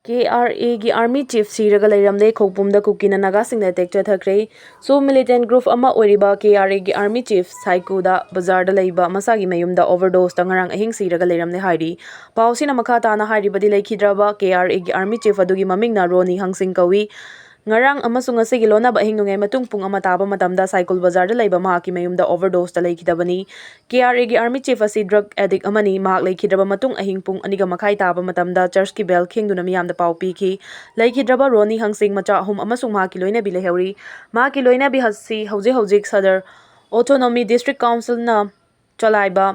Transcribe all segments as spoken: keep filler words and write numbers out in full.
ꯀꯦ R ꯑꯦꯒꯤ army chief ꯁꯤꯔꯒ ꯂꯩꯔꯝꯂꯦ꯫ ꯈꯧꯄꯨꯝꯗ ꯀꯨꯀꯤꯅ ꯅꯥꯒꯥꯁꯤꯡꯗ attack ꯆꯠꯊꯈ꯭ꯔꯦ꯫ ꯁꯣ ꯃꯤꯂꯤꯇꯦꯟ group ꯑꯃ ꯑꯣꯏꯔꯤꯕ ꯀꯦ ꯑꯥꯔ ꯑꯦꯒꯤ ꯑꯥꯔꯃꯤ ꯆꯤꯐ ꯁꯥꯏꯀꯨꯗ ꯕꯖꯥꯔꯗ ꯂꯩꯕ ꯃꯁꯥꯒꯤ ꯃꯌꯨꯝꯗ ꯑꯣꯚꯔꯗꯣꯁꯇ ꯉꯔꯥꯡ ꯑꯍꯤꯡ ꯁꯤꯔꯒ ꯂꯩꯔꯝꯂꯦ ꯍꯥꯏꯔꯤ꯫ ꯄꯥꯎꯁꯤꯅ ꯃꯈꯥ ꯇꯥꯅ ꯍꯥꯏꯔꯤꯕꯗꯤ, ꯂꯩꯈꯤꯗ꯭ꯔꯕ ꯀꯦ ꯑꯥꯔ ꯑꯦꯒꯤ ꯑꯥꯔꯃꯤ ꯆꯤꯐ ꯑꯗꯨꯒꯤ ꯃꯃꯤꯡꯅ ꯔꯣꯅꯤ ꯍꯪꯁꯤꯡ ꯀꯧꯏ꯫ ꯉꯔꯥꯡ ꯑꯃꯁꯨꯡ ꯉꯁꯤꯒꯤ ꯂꯣꯟꯅꯕ ꯑꯍꯤꯡ ꯅꯣꯡꯌꯥꯏ ꯃꯇꯨꯡ ꯄꯨꯡ ꯑꯃ ꯇꯥꯕ ꯃꯇꯝꯗ ꯁꯥꯏꯀꯨꯜ ꯕꯖꯥꯔꯗ ꯂꯩꯕ ꯃꯍꯥꯛꯀꯤ ꯃꯌꯨꯝꯗ ꯑꯣꯚꯔꯗꯣꯁꯇ ꯂꯩꯈꯤꯗꯕꯅꯤ꯫ ꯀꯦ ꯑꯥꯔ ꯑꯦꯒꯤ ꯑꯥꯔꯃꯤ ꯆꯤꯐ ꯑꯁꯤ ꯗ꯭ꯔꯒ ꯑꯦꯗꯤꯛ ꯑꯃꯅꯤ꯫ ꯃꯍꯥꯛ ꯂꯩꯈꯤꯗ꯭ꯔꯕ ꯃꯇꯨꯡ ꯑꯍꯤꯡ ꯄꯨꯡ ꯑꯅꯤꯒ ꯃꯈꯥꯏ ꯇꯥꯕ ꯃꯇꯝꯗ ꯆꯔꯆꯀꯤ ꯕꯦꯜ ꯈꯤꯡꯗꯨꯅ ꯃꯤꯌꯥꯝꯗ ꯄꯥꯎ ꯄꯤꯈꯤ꯫ ꯂꯩꯈꯤꯗ꯭ꯔꯕ ꯔꯣꯅꯤ ꯍꯪꯁꯤꯡ, ꯃꯆꯥ ꯑꯍꯨꯝ ꯑꯃꯁꯨꯡ ꯃꯍꯥꯛꯀꯤ ꯂꯣꯏꯅꯕꯤ ꯂꯩꯍꯧꯔꯤ꯫ ꯃꯍꯥꯛꯀꯤ ꯂꯣꯏꯅꯕꯤ ꯑꯁꯤ ꯍꯧꯖꯤꯛ ꯍꯧꯖꯤꯛ ꯁꯗꯔ ꯑꯣꯇꯣꯅꯣꯃꯤ ꯗꯤꯁꯇ꯭ꯔꯤꯛ ꯀꯥꯎꯟꯁꯤꯜꯅ ꯆꯂꯥꯏꯕ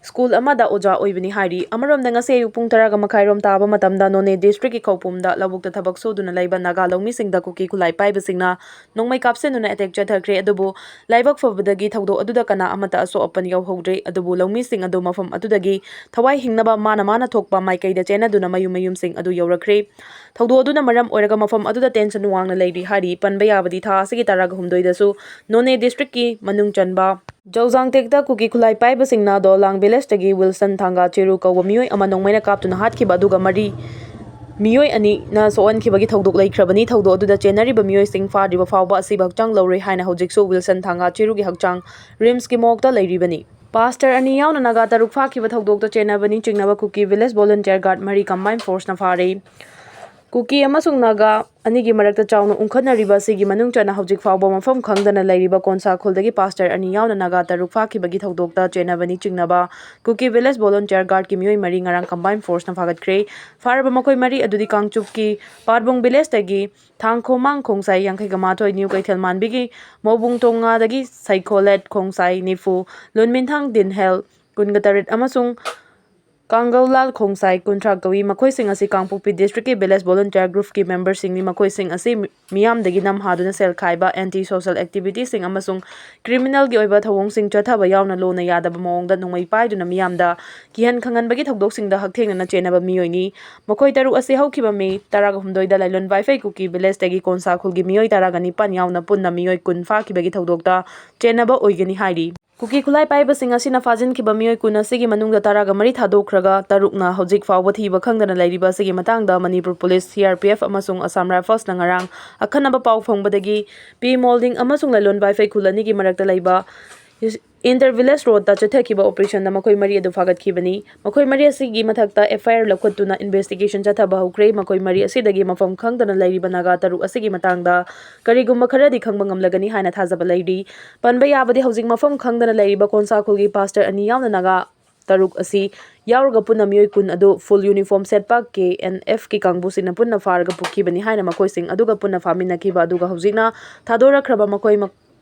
ꯁ꯭ꯀꯨꯜ ꯑꯃꯗ ꯑꯣꯖꯥ ꯑꯣꯏꯕꯅꯤ ꯍꯥꯏꯔꯤ꯫ ꯑꯃꯔꯣꯝꯗ, ꯉꯁꯤ ꯑꯌꯨꯛ ꯄꯨꯡ ꯇꯔꯥꯒ ꯃꯈꯥꯏꯔꯣꯝ ꯇꯥꯕ ꯃꯇꯝꯗ ꯅꯣꯅꯦ ꯗꯤꯁꯇ꯭ꯔꯤꯛꯀꯤ ꯈꯧꯄꯨꯝꯗ ꯂꯧꯕꯨꯛꯇ ꯊꯕꯛ ꯁꯨꯗꯨꯅ ꯂꯩꯕ ꯅꯥꯒꯥ ꯂꯧꯃꯤꯁꯤꯡꯗ ꯀꯨꯀꯤ ꯈꯨꯠꯂꯥꯏ ꯄꯥꯏꯕꯁꯤꯡꯅ ꯅꯣꯡꯃꯩ ꯀꯥꯞꯁꯤꯟꯗꯨꯅ ꯑꯦꯇꯦꯛ ꯆꯠꯊꯈ꯭ꯔꯦ꯫ ꯑꯗꯨꯕꯨ ꯂꯥꯏꯕꯛ ꯐꯕꯗꯒꯤ ꯊꯧꯗꯣꯛ ꯑꯗꯨꯗ ꯀꯅꯥ ꯑꯃꯠꯇ ꯑꯁꯣꯛ ꯑꯄꯟ ꯌꯥꯎꯍꯧꯗ꯭ꯔꯦ꯫ ꯑꯗꯨꯕꯨ ꯂꯧꯃꯤꯁꯤꯡ ꯑꯗꯨ ꯃꯐꯝ ꯑꯗꯨꯗꯒꯤ ꯊꯋꯥꯏ ꯍꯤꯡꯅꯕ ꯃꯥꯅ ꯃꯥꯅ ꯊꯣꯛꯄ ꯃꯥꯏꯀꯩꯗ ꯆꯦꯟꯅꯗꯨꯅ ꯃꯌꯨꯝ ꯃꯌꯨꯝꯁꯤꯡ ꯑꯗꯨ ꯌꯧꯔꯛꯈ꯭ꯔꯦ꯫ ꯊꯧꯗꯣꯛ ꯑꯗꯨꯅ ꯃꯔꯝ ꯑꯣꯏꯔꯒ ꯃꯐꯝ ꯑꯗꯨꯗ ꯇꯦꯟꯁꯟ ꯋꯥꯡꯅ ꯂꯩꯔꯤ ꯍꯥꯏꯔꯤ꯫ ꯄꯟꯕ ꯌꯥꯕꯗꯤ, ꯊꯥ ꯑꯁꯤꯒꯤ ꯇꯔꯥꯒ ꯍꯨꯝꯗꯣꯏꯗꯁꯨ ꯅꯣꯅꯦ ꯗꯤꯁꯇ꯭ꯔꯤꯛꯀꯤ ꯃꯅꯨꯡ ꯆꯟꯕ ꯖꯧꯖꯥꯡꯇꯦꯛꯇ ꯀꯨꯀꯤ ꯈꯨꯠꯂꯥꯏ ꯄꯥꯏꯕꯁꯤꯡꯅ ꯗꯣꯂꯥꯡ ꯚꯤꯂꯦꯖꯇꯒꯤ ꯋꯤꯜꯁꯟ ꯊꯥꯡꯒꯥ ꯆꯦꯔꯨ ꯀꯧꯕ ꯃꯤꯑꯣꯏ ꯑꯃ ꯅꯣꯡꯃꯩꯅ ꯀꯥꯞꯇꯨꯅ ꯍꯥꯠꯈꯤꯕ ꯑꯗꯨꯒ ꯃꯔꯤ ꯃꯤꯑꯣꯏ ꯑꯅꯤꯅ ꯁꯣꯛꯍꯟꯈꯤꯕꯒꯤ ꯊꯧꯗꯣꯛ ꯂꯩꯈ꯭ꯔꯕꯅꯤ꯫ ꯊꯧꯗꯣꯛ ꯑꯗꯨꯗ ꯆꯦꯟꯅꯔꯤꯕ ꯃꯤꯑꯣꯏꯁꯤꯡ ꯐꯥꯗ꯭ꯔꯤꯕ ꯐꯥꯎꯕ ꯑꯁꯤꯕ ꯍꯛꯆꯥꯡ ꯂꯧꯔꯦ ꯍꯥꯏꯅ ꯍꯧꯖꯤꯛꯁꯨ ꯋꯤꯜꯁꯟ ꯊꯥꯡꯒꯥ ꯆꯦꯔꯨꯒꯤ ꯍꯛꯆꯥꯡ ꯔꯤꯝꯁꯀꯤ ꯃꯣꯔꯒꯇ ꯂꯩꯔꯤꯕꯅꯤ꯫ ꯄꯥꯁꯇꯔ ꯑꯅꯤ ꯌꯥꯎꯅ ꯅꯥꯒꯥ ꯇꯔꯨꯛ ꯐꯥꯈꯤꯕ ꯊꯧꯗꯣꯛꯇ ꯆꯦꯟꯅꯕꯅꯤ ꯆꯤꯡꯅꯕ ꯀꯨꯀꯤ ꯚꯤꯂꯦꯖ ꯚꯣꯂꯨꯟꯇꯤꯌꯔ ꯒꯥꯔꯗ ꯃꯔꯤ ꯀꯝꯕꯥꯏꯟ ꯐꯣꯔꯁꯅ ꯐꯥꯔꯦ꯫ ꯀꯨꯀꯤ ꯑꯃꯁꯨꯡ ꯅꯥꯒꯥ ꯑꯅꯤꯒꯤ ꯃꯔꯛꯇ ꯆꯥꯎꯅ ꯎꯪꯈꯠꯅꯔꯤꯕ ꯑꯁꯤꯒꯤ ꯃꯅꯨꯡ ꯆꯟꯅ ꯍꯧꯖꯤꯛ ꯐꯥꯎꯕ ꯃꯐꯝ ꯈꯪꯗꯅ ꯂꯩꯔꯤꯕ ꯀꯣꯟꯁꯥ ꯈꯨꯜꯗꯒꯤ ꯄꯥꯁꯇꯔ ꯑꯅꯤ ꯌꯥꯎꯅ ꯅꯥꯒꯥ ꯇꯔꯨꯛ ꯐꯥꯈꯤꯕꯒꯤ ꯊꯧꯗꯣꯛꯇ ꯆꯦꯟꯅꯕꯅꯤ ꯆꯤꯡꯅꯕ ꯀꯨꯀꯤ ꯚꯤꯂꯦꯖ ꯚꯣꯂꯨꯟꯇꯤꯌꯔ ꯒꯥꯔꯗꯀꯤ ꯃꯤꯑꯣꯏ ꯃꯔꯤ ꯉꯔꯥꯡ ꯀꯝꯕꯥꯏꯟ ꯐꯣꯔꯁꯅ ꯐꯥꯒꯠꯈ꯭ꯔꯦ꯫ ꯐꯥꯔꯕ ꯃꯈꯣꯏ ꯃꯔꯤ ꯑꯗꯨꯗꯤ ꯀꯥꯡꯆꯨꯞꯀꯤ ꯄꯥꯠꯕꯨꯡ ꯚꯤꯂꯦꯖꯇꯒꯤ ꯊꯥꯡꯈꯣꯃꯥꯡ ꯈꯣꯡꯁꯥꯏ ꯌꯥꯡꯈꯩꯒ ꯃꯥꯊꯣꯏ, ꯅ꯭ꯌꯨ ꯀꯩꯊꯦꯜ ꯃꯥꯟꯕꯤꯒꯤ ꯃꯣꯕꯨꯡ ꯇꯣꯉꯥꯗꯒꯤ ꯁꯩꯈꯣꯂꯦꯠ ꯈꯣꯡꯁꯥꯏ ꯅꯤꯐꯨ, ꯂꯨꯟꯃꯤꯟꯊꯥꯡ ꯗꯤꯟꯍꯦꯜ ꯀꯨꯟꯒ ꯇꯔꯦꯠ ꯑꯃꯁꯨꯡ ꯀꯥꯡꯒꯧꯂꯥꯜ ꯈꯣꯡꯁꯥꯏ ꯀꯨꯟꯊ꯭ꯔꯥ ꯀꯧꯏ꯫ ꯃꯈꯣꯏꯁꯤꯡ ꯑꯁꯤ ꯀꯥꯡꯄꯣꯛꯄꯤ ꯗꯤꯁꯇ꯭ꯔꯤꯛꯀꯤ ꯚꯤꯂꯦꯖ ꯚꯣꯂꯨꯟꯇꯤꯌꯔ ꯒ꯭ꯔꯨꯞꯀꯤ ꯃꯦꯝꯕꯔꯁꯤꯡꯅꯤ꯫ ꯃꯈꯣꯏꯁꯤꯡ ꯑꯁꯤ ꯃꯤ-, ꯃꯤꯌꯥꯝꯗꯒꯤ ꯅꯝ ꯍꯥꯗꯨꯅ ꯁꯦꯜ ꯈꯥꯏꯕ, ꯑꯦꯟꯇꯤ ꯁꯣꯁꯦꯜ ꯑꯦꯛꯇꯤꯚꯤꯇꯤꯁꯤꯡ ꯑꯃꯁꯨꯡ ꯀ꯭ꯔꯤꯃꯤꯅꯦꯜꯒꯤ ꯑꯣꯏꯕ ꯊꯧꯑꯣꯡꯁꯤꯡ ꯆꯠꯊꯕ ꯌꯥꯎꯅ ꯂꯣꯟꯅ ꯌꯥꯗꯕ ꯃꯑꯣꯡꯗ ꯅꯣꯡꯃꯩ ꯄꯥꯏꯗꯨꯅ ꯃꯤꯌꯥꯝꯗ ꯀꯤꯍꯟ ꯈꯪꯍꯟꯕꯒꯤ ꯊꯧꯗꯣꯛꯁꯤꯡꯗ ꯍꯛꯊꯦꯡꯅꯅ ꯆꯦꯟꯅꯕ ꯃꯤꯑꯣꯏꯅꯤ꯫ ꯃꯈꯣꯏ ꯇꯔꯨꯛ ꯑꯁꯤ ꯍꯧꯈꯤꯕ ꯃꯦ ꯇꯔꯥꯒ ꯍꯨꯝꯗꯣꯏꯗ ꯂꯥꯏꯂꯣꯟ ꯋꯥꯏꯐꯩ ꯀꯨꯀꯤ ꯚꯤꯂꯦꯖꯇꯒꯤ ꯀꯣꯟꯁꯥ ꯈꯨꯜꯒꯤ ꯃꯤꯑꯣꯏ ꯇꯔꯥꯒ ꯅꯤꯄꯥꯟ ꯌꯥꯎꯅ ꯄꯨꯟꯅ ꯃꯤꯑꯣꯏ ꯀꯨꯟ ꯐꯥꯈꯤꯕꯒꯤ ꯊꯧꯗꯣꯛꯇ ꯆꯦꯟꯅꯕ ꯑꯣꯏꯒꯅꯤ ꯍꯥꯏꯔꯤ꯫ ꯀꯨꯀꯤ ꯈꯨꯠꯂꯥꯏ ꯄꯥꯏꯕꯁꯤꯡ ꯑꯁꯤꯅ ꯐꯥꯖꯤꯟꯈꯤꯕ ꯃꯤꯑꯣꯏ ꯀꯨꯟ ꯑꯁꯤꯒꯤ ꯃꯅꯨꯡꯗ ꯇꯔꯥꯒ ꯃꯔꯤ ꯊꯥꯗꯣꯛꯈ꯭ꯔꯒ, ꯇꯔꯨꯛꯅ ꯍꯧꯖꯤꯛ ꯐꯥꯎꯕ ꯊꯤꯕ ꯈꯪꯗꯅ ꯂꯩꯔꯤꯕ ꯑꯁꯤꯒꯤ ꯃꯇꯥꯡꯗ Manipur police, C R P F ꯑꯃꯁꯨꯡ ꯑꯁꯥꯝ ꯔꯥꯏꯐꯜꯁꯅ ꯉꯔꯥꯡ ꯑꯈꯟꯅꯕ ꯄꯥꯎ ꯐꯪꯕꯗꯒꯤ ꯄꯤ ꯃꯣꯜꯗꯤꯡ ꯑꯃꯁꯨꯡ ꯂꯂꯣꯟ ꯕꯥꯏꯐꯩ ꯈꯨꯜ ꯑꯅꯤꯒꯤ ꯃꯔꯛꯇ ꯂꯩꯕ ꯏꯟꯇꯔ ꯚꯤꯂꯦꯖ ꯔꯣꯗꯇ ꯆꯠꯊꯈꯤꯕ ꯑꯣꯄꯔꯦꯁꯟꯗ ꯃꯈꯣꯏ ꯃꯔꯤ ꯑꯗꯨ ꯐꯥꯒꯠꯈꯤꯕꯅꯤ꯫ ꯃꯈꯣꯏ ꯃꯔꯤ ꯑꯁꯤꯒꯤ ꯃꯊꯛꯇ ꯑꯦꯐ ꯑꯥꯏ ꯑꯥꯔ ꯂꯧꯈꯠꯇꯨꯅ ꯏꯟꯚꯦꯁꯇꯤꯒꯦꯁꯟ ꯆꯠꯊꯕ ꯍꯧꯈ꯭ꯔꯦ꯫ ꯃꯈꯣꯏ ꯃꯔꯤ ꯑꯁꯤꯗꯒꯤ ꯃꯐꯝ ꯈꯪꯗꯅ ꯂꯩꯔꯤꯕ ꯅꯥꯒꯥ ꯇꯔꯨꯛ ꯑꯁꯤꯒꯤ ꯃꯇꯥꯡꯗ ꯀꯔꯤꯒꯨꯝꯕ ꯈꯔꯗꯤ ꯈꯪꯕ ꯉꯝꯂꯒꯅꯤ ꯍꯥꯏꯅ ꯊꯥꯖꯕ ꯂꯩꯔꯤ꯫ ꯄꯟꯕ ꯌꯥꯕꯗꯤ, ꯍꯧꯖꯤꯛ ꯃꯐꯝ ꯈꯪꯗꯅ ꯂꯩꯔꯤꯕ ꯈꯣꯟꯁꯥꯈꯣꯜꯒꯤ ꯄꯥꯁꯇꯔ ꯑꯅꯤ ꯌꯥꯎꯅ ꯅꯥꯒꯥ ꯇꯔꯨꯛ ꯑꯁꯤ ꯌꯥꯎꯔꯒ ꯄꯨꯟꯅ ꯃꯤꯑꯣꯏ ꯀꯨꯟ ꯑꯗꯨ ꯐꯨꯜ ꯌꯨꯅꯤꯐꯣꯔꯝ ꯁꯦꯠꯄ ꯀꯦ ꯑꯦꯟ ꯑꯦꯐꯀꯤ ꯀꯥꯡꯕꯨꯁꯤꯡꯅ ꯄꯨꯟꯅ ꯐꯥꯔꯒ ꯄꯨꯈꯤꯕꯅꯤ ꯍꯥꯏꯅ ꯃꯈꯣꯏꯁꯤꯡ ꯑꯗꯨꯒ ꯄꯨꯟꯅ ꯐꯥꯃꯤꯟꯅꯈꯤꯕ ꯑꯗꯨꯒ ꯍꯧꯖꯤꯛꯅ ꯊꯥꯗꯣꯔꯛꯈ꯭ꯔꯕ ꯃꯈꯣꯏ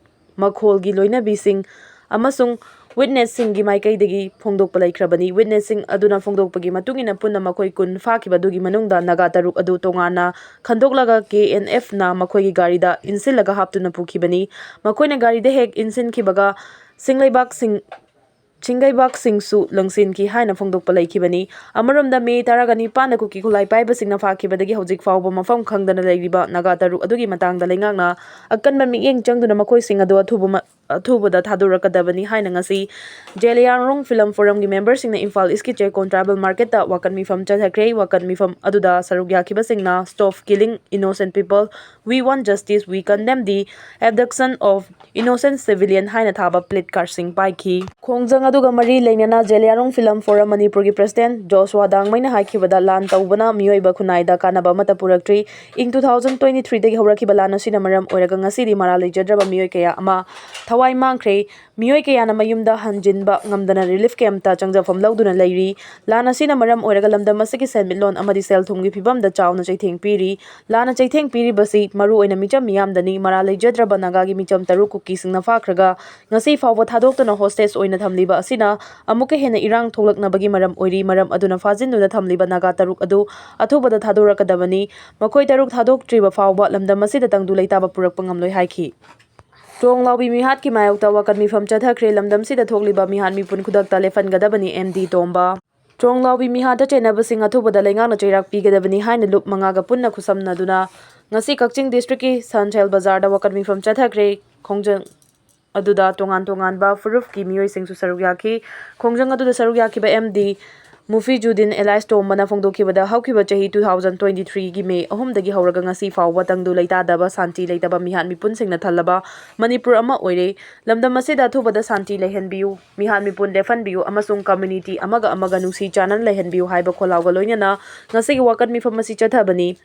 ꯃꯈꯣꯜꯒꯤ ꯂꯣꯏꯅꯕꯤꯁꯤꯡ ꯑꯃꯁꯨꯡ ꯋꯤꯠꯅꯦꯁꯁꯤꯡꯒꯤ ꯃꯥꯏꯀꯩꯗꯒꯤ ꯐꯣꯡꯗꯣꯛꯄ ꯂꯩꯈ꯭ꯔꯕꯅꯤ꯫ ꯋꯤꯠꯅꯦꯁꯁꯤꯡ ꯑꯗꯨꯅ ꯐꯣꯡꯗꯣꯛꯄꯒꯤ ꯃꯇꯨꯡ ꯏꯟꯅ ꯄꯨꯟꯅ ꯃꯈꯣꯏ ꯀꯨꯟ ꯐꯥꯈꯤꯕ ꯑꯗꯨꯒꯤ ꯃꯅꯨꯡꯗ ꯅꯥꯒꯥ ꯇꯔꯨꯛ ꯑꯗꯨ ꯇꯣꯉꯥꯟꯅ ꯈꯟꯗꯣꯛꯂꯒ ꯀꯦ ꯑꯦꯟ ꯑꯦꯐꯅ ꯃꯈꯣꯏꯒꯤ ꯒꯥꯔꯤꯗ ꯏꯟꯁꯤꯜꯂꯒ ꯍꯥꯞꯇꯨꯅ ꯄꯨꯈꯤꯕꯅꯤ꯫ ꯃꯈꯣꯏꯅ ꯒꯥꯔꯤꯗ ꯍꯦꯛ ꯏꯟꯁꯤꯟꯈꯤꯕꯒ ꯆꯤꯡꯂꯩꯕꯥꯛꯁꯤꯡ ꯆꯤꯡꯒꯩꯕꯥꯛꯁꯤꯡꯁꯨ ꯂꯪꯁꯤꯟꯈꯤ ꯍꯥꯏꯅ ꯐꯣꯡꯗꯣꯛꯄ ꯂꯩꯈꯤꯕꯅꯤ꯫ ꯑꯃꯔꯣꯝꯗ, ꯃꯦ ꯇꯔꯥꯒ ꯅꯤꯄꯥꯟꯗ ꯀꯨꯀꯤ ꯈꯨꯠꯂꯥꯏ ꯄꯥꯏꯕꯁꯤꯡꯅ ꯐꯥꯈꯤꯕꯗꯒꯤ ꯍꯧꯖꯤꯛ ꯐꯥꯎꯕ ꯃꯐꯝ ꯈꯪꯗꯅ ꯂꯩꯔꯤꯕ ꯅꯥꯒꯥ ꯇꯔꯨꯛ ꯑꯗꯨꯒꯤ ꯃꯇꯥꯡꯗ ꯂꯩꯉꯥꯛꯅ ꯑꯀꯟꯕ ꯃꯤꯠꯌꯦꯡ ꯆꯪꯗꯨꯅ ꯃꯈꯣꯏꯁꯤꯡ ꯑꯗꯨ ꯑꯊꯨꯕ ꯃ-, ꯑꯊꯨꯕꯗ ꯊꯥꯗꯣꯔꯛꯀꯗꯕꯅꯤ ꯍꯥꯏꯅ ꯉꯁꯤ ꯖꯦꯂꯤꯌꯥꯡꯔꯣꯡ ꯐꯤꯂꯝ ꯐꯣꯔꯝꯒꯤ ꯃꯦꯝꯕꯔꯁꯤꯡꯅ ꯏꯝꯐꯥꯜ ꯏꯁꯀꯤ ꯆꯦꯀꯣꯟ ꯇ꯭ꯔꯥꯏꯕꯦꯜ ꯃꯥꯔꯀꯦꯠꯇ ꯋꯥꯀꯠ ꯃꯤꯐꯝ ꯆꯠꯊꯈ꯭ꯔꯦ꯫ ꯋꯥꯀꯠ ꯃꯤꯐꯝ ꯑꯗꯨꯗ ꯁꯔꯨꯛ ꯌꯥꯈꯤꯕꯁꯤꯡꯅ "Stop killing innocent people, we want justice, we condemn the abduction of innocent civilian" ꯍꯥꯏꯅ ꯊꯥꯕ ꯄ꯭ꯂꯦꯠ ꯀꯥꯔꯠꯁꯤꯡ ꯄꯥꯏꯈꯤ꯫ ꯈꯣꯡꯖꯪ ꯑꯗꯨꯒ ꯃꯔꯤ ꯂꯩꯅꯅ ꯖꯦꯂꯤꯌꯥꯡꯔꯣꯡ ꯐꯤꯂꯝ ꯐꯣꯔꯝ ꯃꯅꯤꯄꯨꯔꯒꯤ ꯄ꯭ꯔꯁꯤꯗꯦꯟ ꯖꯣꯁꯋꯥ ꯗꯥꯡꯃꯩꯅ ꯍꯥꯏꯈꯤꯕꯗ, ꯂꯥꯟ ꯇꯧꯕꯅ ꯃꯤꯑꯣꯏꯕ ꯈꯨꯟꯅꯥꯏꯗ ꯀꯥꯟꯅꯕ ꯑꯃꯠꯇ ꯄꯨꯔꯛꯇ꯭ꯔꯤ꯫ ꯏꯪ ꯇꯨ ꯊꯥꯎꯖꯟ ꯇ꯭ꯋꯦꯟꯇꯤ ꯊ꯭ꯔꯤꯗꯒꯤ ꯍꯧꯔꯛꯈꯤꯕ ꯂꯥꯟ ꯑꯁꯤꯅ ꯃꯔꯝ ꯑꯣꯏꯔꯒ ꯉꯁꯤꯗꯤ ꯃꯔꯥꯜ ꯂꯩꯖꯗ꯭ꯔꯕ ꯃꯤꯑꯣꯏ ꯀꯌꯥ ꯑꯃ ꯊꯋꯥꯏ ꯃꯥꯡꯈ꯭ꯔꯦ꯫ ꯃꯤꯑꯣꯏ ꯀꯌꯥꯅ ꯃꯌꯨꯝꯗ ꯍꯟꯖꯤꯟꯕ ꯉꯝꯗꯅ ꯔꯤꯂꯤꯐ ꯀꯦꯝꯞꯇ ꯆꯪꯖꯐꯝ ꯂꯧꯗꯨꯅ ꯂꯩꯔꯤ꯫ ꯂꯥꯟ ꯑꯁꯤꯅ ꯃꯔꯝ ꯑꯣꯏꯔꯒ ꯂꯝꯗꯝ ꯑꯁꯤꯒꯤ ꯁꯦꯟꯃꯤꯠꯂꯣꯟ ꯑꯃꯗꯤ ꯁꯦꯜ ꯊꯨꯝꯒꯤ ꯐꯤꯕꯝꯗ ꯆꯥꯎꯅ ꯆꯩꯊꯦꯡ ꯄꯤꯔꯤ꯫ ꯂꯥꯟꯅ ꯆꯩꯊꯦꯡ ꯄꯤꯔꯤꯕꯁꯤ ꯃꯔꯨꯑꯣꯏꯅ ꯃꯤꯆꯝ ꯃꯤꯌꯥꯝꯗꯅꯤ꯫ ꯃꯔꯥꯜ ꯂꯩꯖꯗ꯭ꯔꯕ ꯅꯥꯒꯥꯒꯤ ꯃꯤꯆꯝ ꯇꯔꯨꯛ ꯀꯨꯀꯤꯁꯤꯡꯅ ꯐꯥꯈ꯭ꯔꯒ ꯉꯁꯤ ꯐꯥꯎꯕ ꯊꯥꯗꯣꯛꯇꯨꯅ ꯍꯣꯁꯇꯦꯖ ꯑꯣꯏꯅ ꯊꯝꯂꯤꯕ ꯑꯁꯤꯅ ꯑꯃꯨꯛꯀ ꯍꯦꯟꯅ ꯏꯔꯥꯡ ꯊꯣꯛꯂꯛꯅꯕꯒꯤ ꯃꯔꯝ ꯑꯣꯏꯔꯤ꯫ ꯃꯔꯝ ꯑꯗꯨꯅ ꯐꯥꯖꯤꯟꯗꯨꯅ ꯊꯝꯂꯤꯕ ꯅꯥꯒꯥ ꯇꯔꯨꯛ ꯑꯗꯨ ꯑꯊꯨꯕꯗ ꯊꯥꯗꯣꯔꯛꯀꯗꯕꯅꯤ꯫ ꯃꯈꯣꯏ ꯇꯔꯨꯛ ꯊꯥꯗꯣꯛꯇ꯭ꯔꯤꯕ ꯐꯥꯎꯕ ꯂꯝꯗꯝ ꯑꯁꯤꯗ ꯇꯪꯗꯨ ꯂꯩꯇꯥꯕ ꯄꯨꯔꯛꯄ ꯉꯝꯂꯣꯏ ꯍꯥꯏꯈꯤ꯫ ꯇ꯭ꯔꯣꯡ ꯂꯥꯎꯕꯤ ꯃꯤꯍꯥꯠꯀꯤ ꯃꯥꯌꯣꯛꯇ ꯋꯥꯀꯠ ꯃꯤꯐꯝ ꯆꯠꯊꯈ꯭ꯔꯦ꯫ ꯂꯝꯗꯝꯁꯤꯗ ꯊꯣꯛꯂꯤꯕ ꯃꯤꯍꯥꯠ ꯃꯤꯄꯨꯟ ꯈꯨꯗꯛꯇ ꯂꯦꯞꯍꯟꯒꯗꯕꯅꯤ, ꯑꯦꯝ ꯗꯤ ꯇꯣꯝꯕ꯫ ꯇ꯭ꯔꯣꯡ ꯂꯥꯎꯕꯤ ꯃꯤꯍꯥꯠꯇ ꯆꯦꯟꯅꯕꯁꯤꯡ ꯑꯊꯨꯕꯗ ꯂꯩꯉꯥꯛꯅ ꯆꯩꯔꯥꯛ ꯄꯤꯒꯗꯕꯅꯤ ꯍꯥꯏꯅ ꯂꯨꯞ ꯃꯉꯥꯒ ꯄꯨꯟꯅ ꯈꯨꯠꯁꯝꯅꯗꯨꯅ ꯉꯁꯤ ꯀꯛꯆꯤꯡ ꯗꯤꯁꯇ꯭ꯔꯤꯛꯀꯤ ꯁꯟꯊꯦꯜ ꯕꯖꯥꯔꯗ ꯋꯥꯀꯠ ꯃꯤꯐꯝ ꯆꯠꯊꯈ꯭ꯔꯦ꯫ ꯈꯣꯡꯖꯪ ꯑꯗꯨꯗ ꯇꯣꯉꯥꯟ ꯇꯣꯉꯥꯟꯕ ꯐꯨꯔꯨꯞꯀꯤ ꯃꯤꯑꯣꯏꯁꯤꯡꯁꯨ ꯁꯔꯨꯛ ꯌꯥꯈꯤ꯫ ꯈꯣꯡꯖꯪ ꯑꯗꯨꯗ ꯁꯔꯨꯛ ꯌꯥꯈꯤꯕ ꯑꯦꯝ ꯗꯤ ꯃꯨꯐꯤꯖꯨꯗꯤꯟ ꯑꯦꯂꯥꯏꯁ ꯇꯣꯝꯕꯅ ꯐꯣꯡꯗꯣꯛꯈꯤꯕꯗ, ꯍꯧꯈꯤꯕ ꯆꯍꯤ two thousand twenty three ꯒꯤ ꯃꯦ ꯑꯍꯨꯝꯗꯒꯤ ꯍꯧꯔꯒ ꯉꯁꯤ ꯐꯥꯎꯕ ꯇꯪꯗꯨ ꯂꯩꯇꯥꯗꯕ, ꯁꯥꯟꯇꯤ ꯂꯩꯇꯕ, ꯃꯤꯍꯥꯠ ꯃꯤꯄꯨꯟꯁꯤꯡꯅ ꯊꯜꯂꯕ ꯃꯅꯤꯄꯨꯔ ꯑꯃ ꯑꯣꯏꯔꯦ꯫ ꯂꯝꯗꯝ ꯑꯁꯤꯗ ꯑꯊꯨꯕꯗ ꯁꯥꯟꯇꯤ ꯂꯩꯍꯟꯕꯤꯌꯨ, ꯃꯤꯍꯥꯠ ꯃꯤꯄꯨꯟ ꯂꯦꯞꯍꯟꯕꯤꯌꯨ ꯑꯃꯁꯨꯡ ꯀꯝꯃ꯭ꯌꯨꯅꯤꯇꯤ ꯑꯃꯒ ꯑꯃꯒ ꯅꯨꯡꯁꯤ ꯆꯥꯟꯅꯅ ꯂꯩꯍꯟꯕꯤꯌꯨ ꯍꯥꯏꯕ ꯈꯣꯜꯂꯥꯎꯒ ꯂꯣꯏꯅꯅ ꯉꯁꯤꯒꯤ ꯋꯥꯀꯠ ꯃꯤꯐꯝ ꯑꯁꯤ ꯆꯠꯊꯕꯅꯤ꯫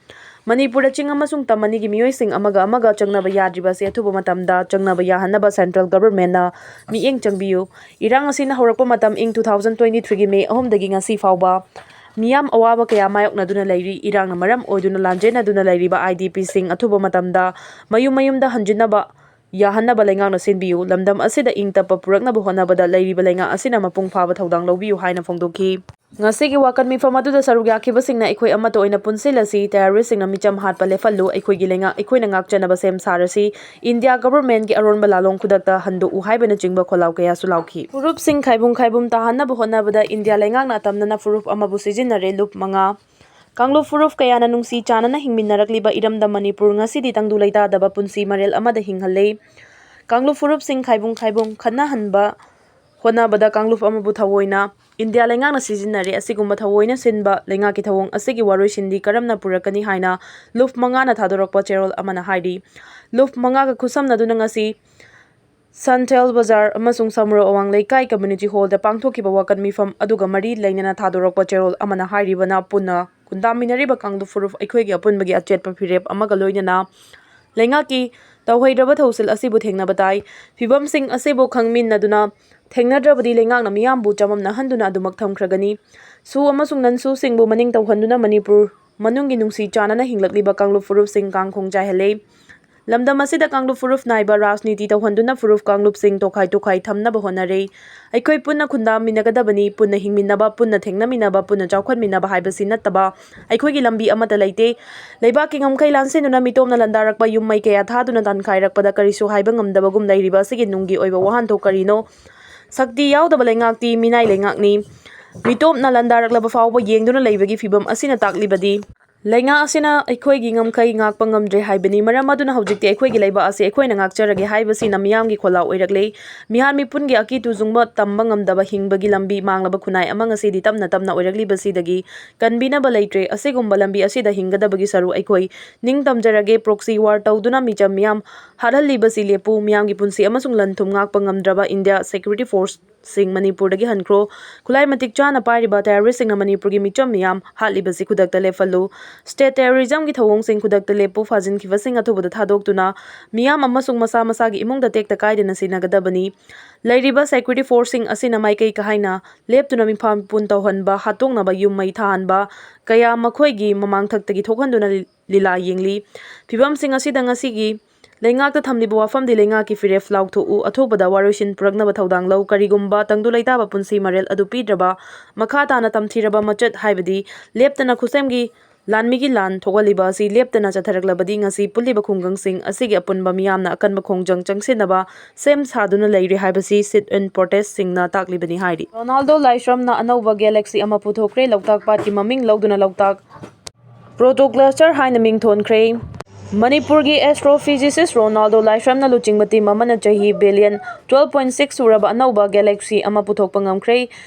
ꯃꯅꯤꯄꯨꯔꯗ ꯆꯤꯡ ꯑꯃꯁꯨꯡ ꯇꯝ ꯑꯅꯤꯒꯤ ꯃꯤꯑꯣꯏꯁꯤꯡ ꯑꯃꯒ ꯑꯃꯒ ꯆꯪꯅꯕ ꯌꯥꯗ꯭ꯔꯤꯕ ꯑꯁꯤ ꯑꯊꯨꯕ ꯃꯇꯝꯗ ꯆꯪꯅꯕ ꯌꯥꯍꯟꯅꯕ central government ꯅ ꯃꯤꯠꯌꯦꯡ ꯆꯪꯕꯤꯌꯨ꯫ ꯏꯔꯥꯡ ꯑꯁꯤꯅ ꯍꯧꯔꯛꯄ ꯃꯇꯝ ꯏꯪ two thousand twenty three ꯒꯤ ꯃꯦ ꯑꯍꯨꯝꯗꯒꯤ ꯉꯁꯤ ꯐꯥꯎꯕ ꯃꯤꯌꯥꯝ ꯑꯋꯥꯕ ꯀꯌꯥ ꯃꯥꯌꯣꯛꯅꯗꯨꯅ ꯂꯩꯔꯤ꯫ ꯏꯔꯥꯡꯅ ꯃꯔꯝ ꯑꯣꯏꯗꯨꯅ ꯂꯥꯟꯖꯦꯟꯅꯗꯨꯅ ꯂꯩꯔꯤꯕ I D P ꯁꯤꯡ ꯑꯊꯨꯕ ꯃꯇꯝꯗ ꯃꯌꯨꯝ ꯃꯌꯨꯝꯗ ꯍꯟꯖꯤꯟꯅꯕ ꯌꯥꯍꯟꯅꯕ ꯂꯩꯉꯥꯛꯅ ꯁꯤꯟꯕꯤꯌꯨ꯫ ꯂꯝꯗꯝ ꯑꯁꯤꯗ ꯏꯪ ꯇꯞꯄ ꯄꯨꯔꯛꯅꯕ ꯍꯣꯠꯅꯕꯗ ꯂꯩꯔꯤꯕ ꯂꯩꯉꯥꯛ ꯑꯁꯤꯅ ꯃꯄꯨꯡ ꯐꯥꯕ ꯊꯧꯗꯥꯡ ꯂꯧꯕꯤꯌꯨ ꯍꯥꯏꯅ ꯐꯣꯡꯗꯣꯛꯈꯤ꯫ ꯉꯁꯤꯒꯤ ꯋꯥꯀꯠ ꯃꯤꯐꯝ ꯑꯗꯨꯗ ꯁꯔꯨꯛ ꯌꯥꯈꯤꯕꯁꯤꯡꯅ ꯑꯩꯈꯣꯏ ꯑꯃꯠꯇ ꯑꯣꯏꯅ ꯄꯨꯟꯁꯤꯜꯂꯁꯤ, terrorist ꯁꯤꯡꯅ ꯃꯤꯆꯝ ꯍꯥꯠꯄ ꯂꯦꯞꯍꯜꯂꯨ, ꯑꯩꯈꯣꯏꯒꯤ ꯂꯩꯉꯥꯛ ꯑꯩꯈꯣꯏꯅ ꯉꯥꯛꯆꯅꯕ ꯁꯦꯝ ꯁꯥꯔꯁꯤ, ꯏꯟꯗꯤꯌꯥ government ꯀꯤ ꯑꯔꯣꯟꯕ ꯂꯥꯂꯣꯡ ꯈꯨꯗꯛꯇ ꯍꯟꯗꯣꯛꯎ ꯍꯥꯏꯕꯅꯆꯤꯡꯕ ꯈꯣꯜꯂꯥꯎ ꯀꯌꯥꯁꯨ ꯂꯥꯎꯈꯤ꯫ ꯐꯨꯔꯨꯞꯁꯤꯡ ꯈꯥꯏꯕꯨꯡ ꯈꯥꯏꯕꯨꯡ ꯇꯥꯍꯟꯅꯕ ꯍꯣꯠꯅꯕꯗ ꯏꯟꯗꯤꯌꯥ ꯂꯩꯉꯥꯛꯅ ꯑꯇꯝꯅꯅ ꯐꯨꯔꯨꯞ ꯑꯃꯕꯨ ꯁꯤꯖꯤꯟꯅꯔꯦ꯫ ꯂꯨꯞ ꯃꯉꯥ꯫ ꯀꯥꯡꯂꯨꯞ ꯐꯨꯔꯨꯞ ꯀꯌꯥꯅ ꯅꯨꯡꯁꯤ ꯆꯥꯟꯅꯅ ꯍꯤꯡꯃꯤꯟꯅꯔꯛꯂꯤꯕ ꯏꯔꯝꯗꯝ ꯃꯅꯤꯄꯨꯔ ꯉꯁꯤꯗꯤ ꯇꯪꯗꯨ ꯂꯩꯇꯥꯗꯕ ꯄꯨꯟꯁꯤ ꯃꯔꯦꯜ ꯑꯃꯗ ꯍꯤꯡꯍꯜꯂꯦ꯫ ꯀꯥꯡꯂꯨꯞ ꯐꯨꯔꯨꯞꯁꯤꯡ ꯈꯥꯏꯕꯨꯡ ꯈꯥꯏꯕꯨꯡ ꯈꯠꯅꯍꯟꯕ ꯍꯣꯠꯅꯕꯗ ꯀꯥꯡꯂꯨꯞ ꯑꯃꯕꯨ ꯊꯑꯣꯏꯅ ꯏꯟꯗꯤꯌꯥ ꯂꯩꯉꯥꯛꯅ ꯁꯤꯖꯤꯟꯅꯔꯦ꯫ ꯑꯁꯤꯒꯨꯝꯕ ꯊꯑꯣꯏꯅ ꯁꯤꯟꯕ ꯂꯩꯉꯥꯛꯀꯤ ꯊꯧꯑꯣꯡ ꯑꯁꯤꯒꯤ ꯋꯥꯔꯣꯏꯁꯤꯟꯗꯤ ꯀꯔꯝꯅ ꯄꯨꯔꯛꯀꯅꯤ ꯍꯥꯏꯅ ꯂꯨꯞ ꯃꯉꯥꯅ ꯊꯥꯗꯣꯔꯛꯄ ꯆꯦꯔꯣꯜ ꯑꯃꯅ ꯍꯥꯏꯔꯤ꯫ ꯂꯨꯞ ꯃꯉꯥꯒ ꯈꯨꯠꯁꯝꯅꯗꯨꯅ ꯉꯁꯤ ꯁꯟꯊꯦꯜ ꯕꯖꯥꯔ ꯑꯃꯁꯨꯡ ꯁꯃꯨꯔꯣ ꯑꯋꯥꯡ ꯂꯩꯀꯥꯏ community hall ꯗ ꯄꯥꯡꯊꯣꯛꯈꯤꯕ ꯋꯥꯀꯠ ꯃꯤꯐꯝ ꯑꯗꯨꯒ ꯃꯔꯤ ꯂꯩꯅꯅ ꯊꯥꯗꯣꯔꯛꯄ ꯆꯦꯔꯣꯜ ꯑꯃꯅ ꯍꯥꯏꯔꯤꯕꯅ ꯄꯨꯟꯅ ꯈꯨꯟꯗꯥꯃꯤꯟꯅꯔꯤꯕ ꯀꯥꯡꯂꯨꯞ ꯐꯨꯔꯨꯞ ꯑꯩꯈꯣꯏꯒꯤ ꯑꯄꯨꯟꯕꯒꯤ ꯑꯆꯦꯠꯄ ꯐꯤꯔꯦꯞ ꯑꯃꯒ ꯂꯣꯏꯅꯅ ꯂꯩꯉꯥꯛꯀꯤ ꯇꯧꯍꯩꯗ꯭ꯔꯕ ꯊꯧꯁꯤꯜ ꯑꯁꯤꯕꯨ ꯊꯦꯡꯅꯕ ꯇꯥꯏ꯫ ꯐꯤꯕꯝꯁꯤꯡ ꯑꯁꯤꯕꯨ ꯈꯪꯃꯤꯟꯅꯗꯨꯅ ꯊꯦꯡꯅꯗ꯭ꯔꯕꯗꯤ ꯂꯩꯉꯥꯛꯅ ꯃꯤꯌꯥꯝꯕꯨ ꯆꯃꯝꯅꯍꯟꯗꯨꯅ ꯑꯗꯨꯃꯛ ꯊꯝꯈ꯭ꯔꯒꯅꯤ꯫ ꯁꯨ ꯑꯃꯁꯨꯡ ꯅꯟ ꯁꯨꯁꯤꯡꯕꯨ ꯃꯅꯤꯡ ꯇꯧꯍꯟꯗꯨꯅ ꯃꯅꯤꯄꯨꯔ ꯃꯅꯨꯡꯒꯤ ꯅꯨꯡꯁꯤ ꯆꯥꯟꯅꯅ ꯍꯤꯡꯂꯛꯂꯤꯕ ꯀꯥꯡꯂꯨꯞ ꯐꯨꯔꯨꯞꯁꯤꯡ ꯀꯥꯡꯈꯣꯡ ꯆꯥꯏꯍꯜꯂꯦ꯫ ꯂꯝꯗꯝ ꯑꯁꯤꯗ ꯀꯥꯡꯂꯨꯞ ꯐꯨꯔꯨꯞ ꯅꯥꯏꯕ ꯔꯥꯖꯅꯤꯇꯤ ꯇꯧꯍꯟꯗꯨꯅ ꯐꯨꯔꯨꯞ ꯀꯥꯡꯂꯨꯞꯁꯤꯡ ꯇꯣꯈꯥꯏ ꯇꯣꯈꯥꯏ ꯊꯝꯅꯕ ꯍꯣꯠꯅꯔꯦ꯫ ꯑꯩꯈꯣꯏ ꯄꯨꯟꯅ ꯈꯨꯟꯗꯥꯃꯤꯟꯅꯒꯗꯕꯅꯤ, ꯄꯨꯟꯅ ꯍꯤꯡꯃꯤꯟꯅꯕ, ꯄꯨꯟꯅ ꯊꯦꯡꯅꯃꯤꯟꯅꯕ, ꯄꯨꯟꯅ ꯆꯥꯎꯈꯠꯃꯤꯟꯅꯕ ꯍꯥꯏꯕꯁꯤ ꯅꯠꯇꯕ ꯑꯩꯈꯣꯏꯒꯤ ꯂꯝꯕꯤ ꯑꯃꯠꯇ ꯂꯩꯇꯦ꯫ ꯂꯩꯕꯥꯛꯀꯤ ꯉꯝꯈꯩ ꯂꯥꯟꯁꯤꯟꯗꯨꯅ ꯃꯤꯇꯣꯞꯅ ꯂꯥꯟꯗꯥꯔꯛꯄ ꯌꯨꯝ ꯃꯩ ꯀꯌꯥ ꯊꯥꯗꯨꯅ ꯇꯥꯟꯈꯥꯏꯔꯛꯄꯗ ꯀꯔꯤꯁꯨ ꯍꯥꯏꯕ ꯉꯝꯗꯕꯒꯨꯝ ꯂꯩꯔꯤꯕ ꯑꯁꯤꯒꯤ ꯅꯨꯡꯒꯤ ꯑꯣꯏꯕ ꯋꯥꯍꯟꯊꯣꯛ ꯀꯔꯤꯅꯣ? ꯁꯛꯇꯤ ꯌꯥꯎꯗꯕ ꯂꯩꯉꯥꯛꯇꯤ ꯃꯤꯅꯥꯏ ꯂꯩꯉꯥꯛꯅꯤ꯫ ꯃꯤꯇꯣꯞꯅ ꯂꯥꯟꯗꯥꯔꯛꯂꯕ ꯐꯥꯎꯕ ꯌꯦꯡꯗꯨꯅ ꯂꯩꯕꯒꯤ ꯐꯤꯕꯝ ꯑꯁꯤꯅ ꯇꯥꯛꯂꯤꯕꯗꯤ ꯂꯩꯉꯥꯛ ꯑꯁꯤꯅ ꯑꯩꯈꯣꯏꯒꯤ ꯉꯝꯈꯩ ꯉꯥꯛꯄ ꯉꯝꯗ꯭ꯔꯦ ꯍꯥꯏꯕꯅꯤ꯫ ꯃꯔꯝ ꯑꯗꯨꯅ ꯍꯧꯖꯤꯛꯇꯤ ꯑꯩꯈꯣꯏꯒꯤ ꯂꯩꯕꯥꯛ ꯑꯁꯤ ꯑꯩꯈꯣꯏꯅ ꯉꯥꯛꯆꯔꯒꯦ ꯍꯥꯏꯕꯁꯤꯅ ꯃꯤꯌꯥꯝꯒꯤ ꯈꯣꯜꯂꯥꯎ ꯑꯣꯏꯔꯛꯂꯦ꯫ ꯃꯤꯍꯥꯠ ꯃꯤꯄꯨꯟꯒꯤ ꯑꯀꯤ ꯇꯨꯖꯨꯡꯕ ꯇꯝꯕ ꯉꯝꯗꯕ ꯍꯤꯡꯕꯒꯤ ꯂꯝꯕꯤ ꯃꯥꯡꯂꯕ ꯈꯨꯟꯅꯥꯏ ꯑꯃ ꯉꯁꯤꯗꯤ ꯇꯞꯅ ꯇꯞꯅ ꯑꯣꯏꯔꯛꯂꯤꯕꯁꯤꯗꯒꯤ ꯀꯟꯕꯤꯅꯕ ꯂꯩꯇ꯭ꯔꯦ꯫ ꯑꯁꯤꯒꯨꯝꯕ ꯂꯝꯕꯤ ꯑꯁꯤꯗ ꯍꯤꯡꯒꯗꯕꯒꯤ ꯁꯔꯨꯛ ꯑꯩꯈꯣꯏ ꯅꯤꯡ ꯇꯝꯖꯔꯒꯦ꯫ Proxy war ꯇꯧꯗꯨꯅ ꯃꯤꯆꯝ ꯃꯤꯌꯥꯝ ꯍꯥꯠꯍꯜꯂꯤꯕꯁꯤ ꯂꯦꯞꯄꯨ꯫ ꯃꯤꯌꯥꯝꯒꯤ ꯄꯨꯟꯁꯤ ꯑꯃꯁꯨꯡ ꯂꯟ ꯊꯨꯝ ꯉꯥꯛꯄ ꯉꯝꯗ꯭ꯔꯕ India Security Force ꯁꯤꯡ ꯃꯅꯤꯄꯨꯔꯗꯒꯤ ꯍꯟꯈ꯭ꯔꯣ꯫ ꯈꯨꯠꯂꯥꯏ ꯃꯇꯤꯛ ꯆꯥꯅ ꯄꯥꯏꯔꯤꯕ terrorist ꯁꯤꯡꯅ ꯃꯅꯤꯄꯨꯔꯒꯤ ꯃꯤꯆꯝ ꯃꯤꯌꯥꯝ ꯍꯥꯠꯂꯤꯕꯁꯤ ꯈꯨꯗꯛꯇ ꯂꯦꯞꯍꯜꯂꯨ꯫ State terrorism ꯒꯤ ꯊꯧꯑꯣꯡꯁꯤꯡ ꯈꯨꯗꯛꯇ ꯂꯦꯞꯄꯨ꯫ ꯐꯥꯖꯤꯟꯈꯤꯕꯁꯤꯡ ꯑꯊꯨꯕꯗ ꯊꯥꯗꯣꯛꯇꯨꯅ ꯃꯤꯌꯥꯝ ꯑꯃꯁꯨꯡ ꯃꯁꯥ ꯃꯁꯥꯒꯤ ꯏꯃꯨꯡꯗ ꯇꯦꯛꯇ ꯀꯥꯏꯗꯅ ꯁꯤꯟꯅꯒꯗꯕꯅꯤ꯫ ꯂꯩꯔꯤꯕ security force ꯁꯤꯡ ꯑꯁꯤꯅ ꯃꯥꯏꯀꯩ ꯀꯥꯍꯥꯏꯅ ꯂꯦꯞꯇꯨꯅ ꯃꯤꯐꯝ ꯄꯨꯟ ꯇꯧꯍꯟꯕ, ꯍꯥꯠꯇꯣꯛꯅꯕ ꯌꯨꯝ ꯃꯩ ꯊꯥꯍꯟꯕ ꯀꯌꯥ ꯃꯈꯣꯏꯒꯤ ꯃꯃꯥꯡꯊꯛꯇꯒꯤ ꯊꯣꯛꯍꯟꯗꯨꯅ ꯂꯤꯂꯥ ꯌꯦꯡꯂꯤ꯫ ꯐꯤꯕꯝꯁꯤꯡ ꯑꯁꯤꯗ ꯉꯁꯤꯒꯤ ꯂꯩꯉꯥꯛꯇ ꯊꯝꯂꯤꯕ ꯋꯥꯐꯝꯗꯤ ꯂꯩꯉꯥꯛꯀꯤ ꯐꯤꯔꯦꯞ ꯂꯥꯎꯊꯣꯛꯎ, ꯑꯊꯨꯕꯗ ꯋꯥꯔꯣꯏꯁꯤꯟ ꯄꯨꯔꯛꯅꯕ ꯊꯧꯗꯥꯡ ꯂꯧ꯫ ꯀꯔꯤꯒꯨꯝꯕ ꯇꯪꯗꯨ ꯂꯩꯇꯥꯕ ꯄꯨꯟꯁꯤ ꯃꯔꯦꯜ ꯑꯗꯨ ꯄꯤꯗ꯭ꯔꯕ, ꯃꯈꯥ ꯇꯥꯅ ꯇꯝꯊꯤꯔꯕ ꯃꯆꯠ ꯍꯥꯏꯕꯗꯤ ꯂꯦꯞꯇꯅ ꯈꯨꯠꯁꯦꯝꯒꯤ ꯂꯥꯟꯃꯤꯒꯤ ꯂꯥꯟ ꯊꯣꯛꯍꯜꯂꯤꯕ ꯑꯁꯤ ꯂꯦꯞꯇꯅ ꯆꯠꯊꯔꯛꯂꯕꯗꯤ ꯉꯁꯤ ꯄꯨꯜꯂꯤꯕ ꯈꯨꯡꯒꯪꯁꯤꯡ ꯑꯁꯤꯒꯤ ꯑꯄꯨꯟꯕ ꯃꯤꯌꯥꯝꯅ ꯑꯀꯟꯕ ꯈꯣꯡꯖꯪ ꯆꯪꯁꯤꯟꯅꯕ ꯁꯦꯝ ꯁꯥꯗꯨꯅ ꯂꯩꯔꯤ ꯍꯥꯏꯕꯁꯤ sit-in protest ꯁꯤꯡꯅ ꯇꯥꯛꯂꯤꯕꯅꯤ ꯍꯥꯏꯔꯤ꯫ ꯔꯣꯅꯥꯜꯗꯣ ꯂꯥꯏꯁ꯭ꯔꯝꯅ ꯑꯅꯧꯕ galaxy ꯑꯃ ꯄꯨꯊꯣꯛꯈ꯭ꯔꯦ꯫ ꯂꯣꯛꯇꯥꯛ ꯄꯥꯠꯀꯤ ꯃꯃꯤꯡ ꯂꯧꯗꯨꯅ ꯂꯣꯛꯇꯥꯛ Protocluster ꯍꯥꯏꯅ ꯃꯤꯡ ꯊꯣꯟꯈ꯭ꯔꯦ꯫ ꯃꯅꯤꯄꯨꯔꯒꯤ astrophysicist ꯔꯣꯅꯥꯜꯗꯣ ꯂꯥꯏꯁ꯭ꯔꯝꯅ ꯂꯨꯆꯤꯡꯕ team ꯑꯃꯅ ꯆꯍꯤ billion twelve point six ꯁꯨꯔꯕ ꯑꯅꯧꯕ galaxy ꯑꯃ ꯄꯨꯊꯣꯛꯄ ꯉꯝꯈ꯭ꯔꯦ꯫